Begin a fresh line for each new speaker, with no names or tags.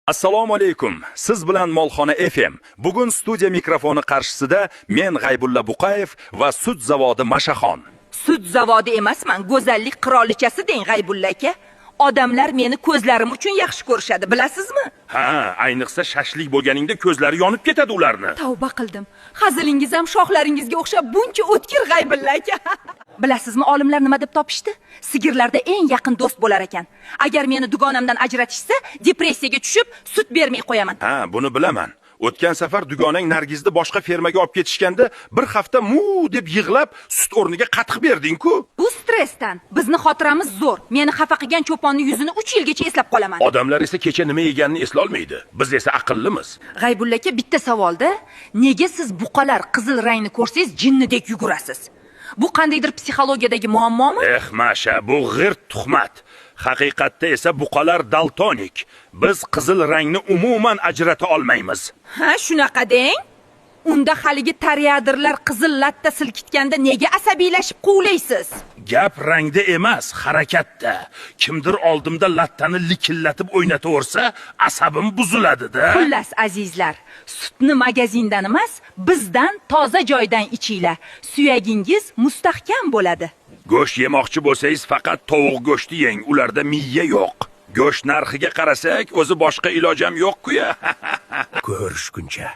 Assalomu alaykum. Siz bilan Molxona FM. Bugun studiya mikrofoni qarshisida men, G'aybulla Buqayev, va sut zavodi Mashaxon.
Sut zavodi emasman, go'zallik qirolichasi deng, G'aybulla aka. Odamlar meni ko'zlarim uchun yaxshi ko'rishadi, bilasizmi?
Ha, ayniqsa shashlik bo'lganingda ko'zlari yonib ketadi ularni.
Tavba qildim. Hazilingiz ham shoxlaringizga o'xshab buncha o'tkir, G'aybulla aka. Bilasizmi, olimlar nima deb topishdi? Sigirlarda eng yaqin do'st bo'lar ekan. Agar meni dugonamdan ajratishsa, depressiyaga tushib, sut bermay qo'yaman.
Ha, buni bilaman. O'tgan safar dugonang Nargizni boshqa fermaga olib ketishganda bir hafta mu deb yig'lab, sut o'rniga qatiq berding-ku.
Bu stressdan. Bizni xotiramiz zo'r. Meni xafa qilgan cho'ponni yuzini 3 yilgacha eslab qolaman.
Odamlar esa kecha nima yeganini eslolmaydi. Biz esa aqllimiz.
G'aybulla aka, bitta savolda: nega siz buqalar qizil rangni ko'rsangiz, jinnidek yugurasiz? Bu qandaydir psixologiyadagi muammomi?
Eh, Masha, bu g'irt tuhmat. Haqiqatda esa buqalar daltonik. Biz qizil rangni umuman ajrata olmaymiz.
Ha, shunaqa deng. Unda haligi toreadorlar qizil latta silkitganda nega asabiylashib quvlaysiz?
Gap rangda emas, harakatda. Kimdir oldimda lattani likillatib o'ynataversa, asabim buziladi-da.
Xullas, azizlar, sutni magazindan emas, bizdan, toza joydan ichinglar. Suyagingiz mustahkam bo'ladi.
Go'sht yemoqchi bo'lsangiz, faqat tovuq go'shti yeng, ularda miya yo'q. Go'sht narxiga qarasak, o'zi boshqa ilojam yo'q-ku ya. Ko'rishguncha.